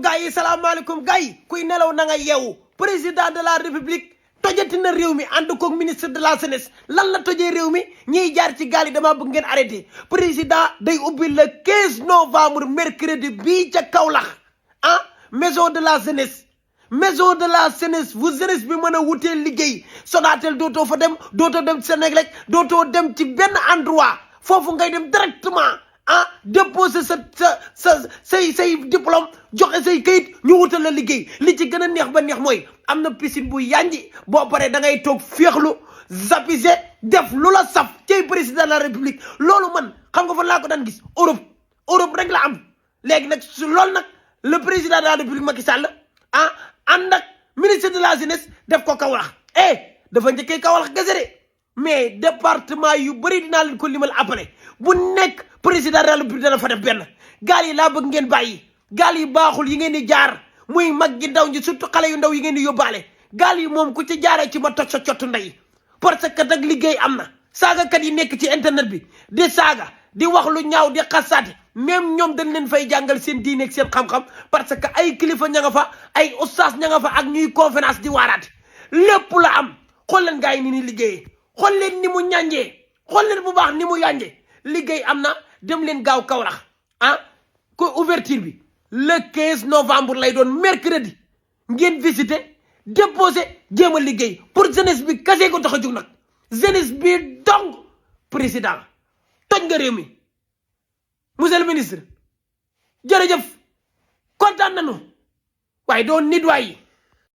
salaamaaleykum gars yi kuy nelaw na nga yeewu président de la république tojati na réew mi ànd koog ministre de la jeunesse lan la tojee réew mi ñiy jaar ci gaal yi damaa bëgg ngeen arrêté président day ubbi le 15 novembre mercredi bii ca Kaolack maison de la jeunesse bu jeunesse bi mën a wutee liggéey Sonatel dootoo fa dem dootoo dem Senelec dootoo dem ci benn endroit foofu ngay dem directement déposer say diplôme joxe say kayit ñu wutal la liggéey li ci gën a neex ba neex mooy am na piscine bu yanji boo paree da ngay toog féexlu zappise def lu la saf cay président de la république loolu man xam nga fa laa ko daan gis Europe rek la am léegi nag su loolu nag le président de la république Macky Sall ànd ak ministre de la jeunesse def ko Kaolack dafa njëkkee Kaolack gazere mais département yu bëri dinaa leen ko limal après bu nekk président de la république dana fa def benn gaal yi laa bëgg ngeen bàyyi gaal yi baaxul yi ngeen di jaar muy mag gi ndaw ñi surtout xale yu ndaw yi ngeen di yóbbaale gaal yi moom ku ci jaaree ci ma toj sa cottu ndey parce que nag liggéey am na saagakat yi nekk ci internet bi di saaga di wax lu ñaaw di xasaate même ñoom dañ leen fay jàngal seen diine ak seen xam-xam parce que ay kilifa ña nga fa ay ustaas ña nga fa ak ñuy conférence di waaraate lépp la am xool leen gars yi ni liggéeyee xool leen ni mu ñànjee xool leen bu baax ni mu yànjee liggéey am na dem leen gaaw Kaolack ko ouverture bi le 15 novembre lay doon mercredi ngeen visiter déposer jéem a liggéey pour jeunesse bi kase ko tax a jóg nag jeunesse bi dong président toj nga réew mi monsieur le ministre jërëjëf kontaan nañu waaye doon nit waay